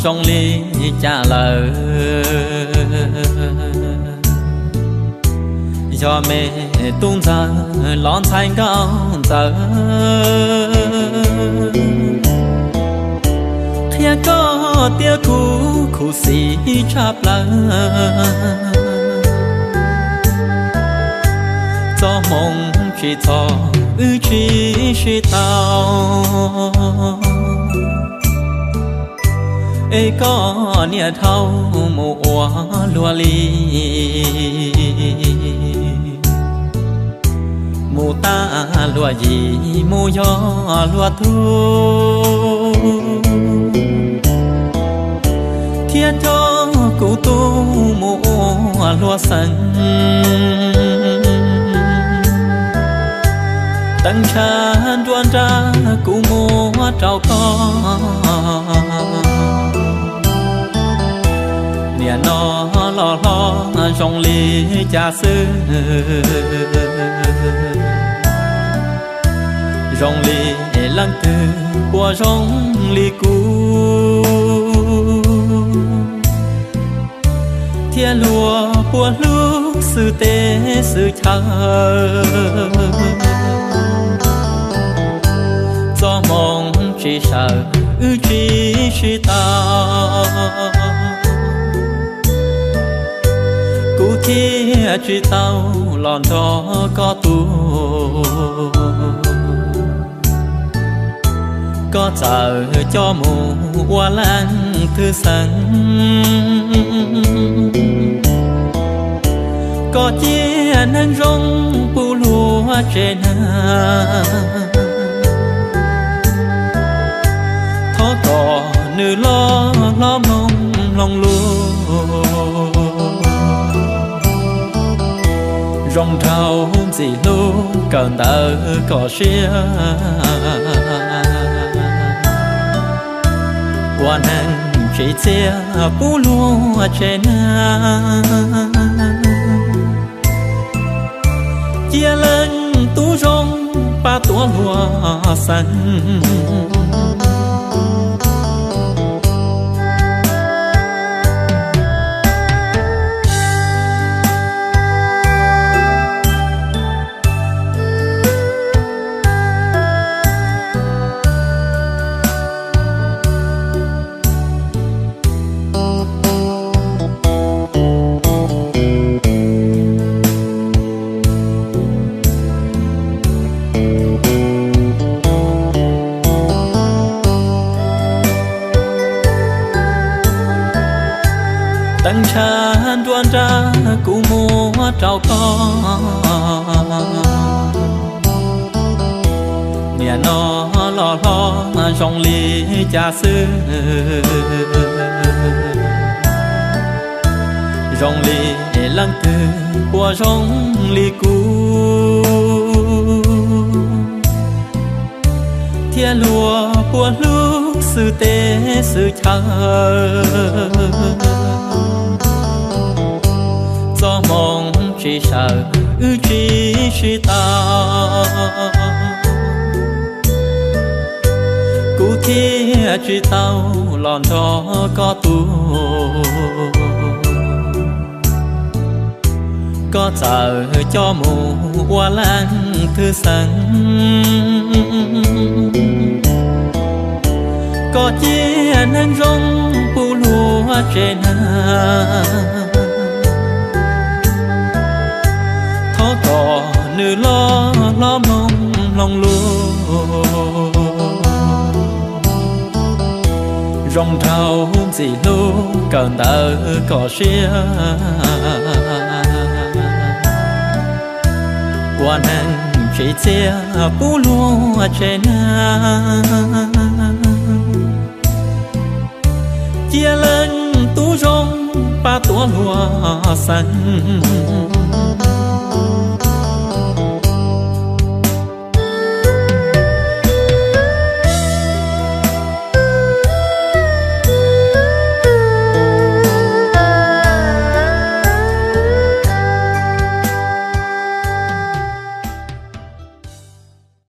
Zoo li cas lawm, yog me tub ntxawg los ntxhais nkauj ntxawm, qhia koj tias kuv khuv xim tshaj plaws. Txoj hmoo tsis txog wb tsis sib tau, es koj niaj dhau mus ua luag li, mus tag luag yim mus yog luag tug, thiab coj kuv tub mus ua luag xeem. Teev ntshav nruab nrab kuv muab rau koj, niam no los hlob zoo li cas xwb, zoo li leej twg puas zoo li kuv, thiab luag puas hlub xwb teb xwb chaw. Txoj hmoo tsis sawv wb tsis sib tau, kuv thiaj tsis tau los nrog koj tu. Koj txawm coj mus ua leej twg xeem, koj cia neeg zoo pub luag tsev neeg. Thov kom nws loj hlob mloog mloog lus, zoo nraug ntxim hlub kawm ntawv kom siab, ua neeg tsim txiaj pub luag tsev neeg. Cia leej tub zoo pab tuav luag xeem. Teev ntshav nruab nrab kuv muab rau koj, niam no los hlob zoo li cas xwb, zoo li leej twg puas zoo li kuv, thiab luag puas hlub xwb teb xwb chaw. Txoj hmoo tsis sawv wb tsis sib tau, kuv thiaj tsis tau los nrog koj tu. Koj txawm coj mus ua leej twg xeem, koj cia neeg zoo pub luag tsev neeg. Thov kom nws loj hlob mloog mloog lus, zoo nraug ntxim hlub kawm ntawv kom siab, ua neeg tsim txiaj pub luag tsev neeg. Cia leej tub zoo pab tuav luag xeem.